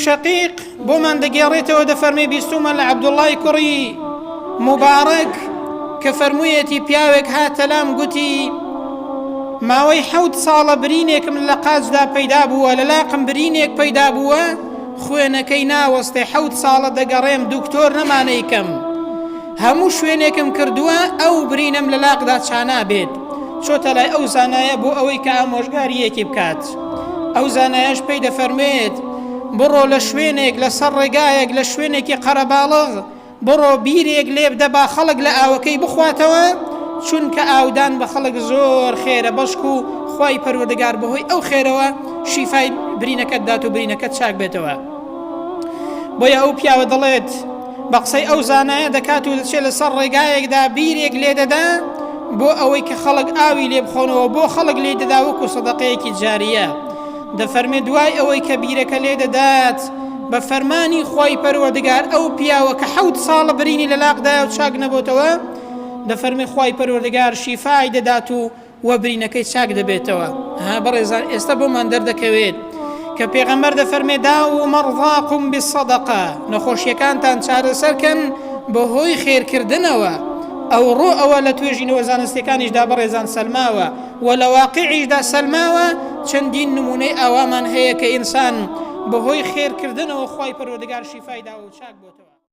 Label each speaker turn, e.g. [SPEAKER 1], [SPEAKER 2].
[SPEAKER 1] شەقیق بۆمان دەگێڕێتەوە دەفەرمێ بیستومە لە عەبدوڵای کوڕی موبارەک کە فەرموویەتی پیاوێک هاتە لام گوتی ماوەی حەوت ساڵە برینێکم لە قاچدا پەیدا بووە لە لاقم برینێک پەیدا بووە خوێنەکەی ناوەستێ حەوت ساڵە دەگەڕێم دکتۆر نەمانەیکەم هەموو شوێنێکم کردووە ئەو برینەم لە لاقدا چانابێت چۆتە لای ئەو زانایە بۆ ئەوەی کە ئامۆژگارییەکی بکات ئەو زانایەش پێی دەفەرموێت بڕۆ لە شوێنێک لەسەر ڕێگایەک لە شوێنێکی قەرەباڵغ بڕۆ بیرێک لێبدە با خەڵک لە ئاوەکەی بخواتەوە چونکە ئاودان بە خەڵک زۆر خێرە بەشک و خوای پەروەردگار بەهۆی ئەو خێرەوە شیفای برینەکەت دات و برینەکەت چاک بێتەوە بۆیە ئەو پیاوە دەڵێت بە قسەی ئەو زانایە دەکات و دەچێت لەسەر ڕێگایەکدا بیرێک لێدەدا بۆ ئەوەی کە خەڵک ئاوی لێ بخۆنەوە بۆ خەڵک لێ دەدا وەکو سەدەقەیەکی جاریە دەفەرمێ دوای ئەوەی کە بیرەکە لێ دەدات بە فەرمانی خوای پەروەردگار ئەو پیاوە کە حەوت ساڵە برینی لە لاقدایە و چاک نەبۆتەوە دەفەرمێ خوای پەروەردگار شیفای دەدات و و برینەکەی چاک دەبێتەوە ها بەڕێزان ئێستا بۆمان دەردەکەوێت کە پێغەمبەر دەفەرمێ داو مەڕضاکم بالصدقە نەخۆشیەکانتان چارەسەرکەن بەهۆی خێرکردنەوە ئەوڕۆ ئەوە لە توێژینەوە زانستیەکانیشدا بەڕێزان سەلماوە و لە واقعیشدا سەلماوە چەندین نمونەی ئاوامان هەیە کە ئینسان بەهۆی خێرکردنەوە خوای پەروەردگار شیفای داوە و چاک بۆتەوە.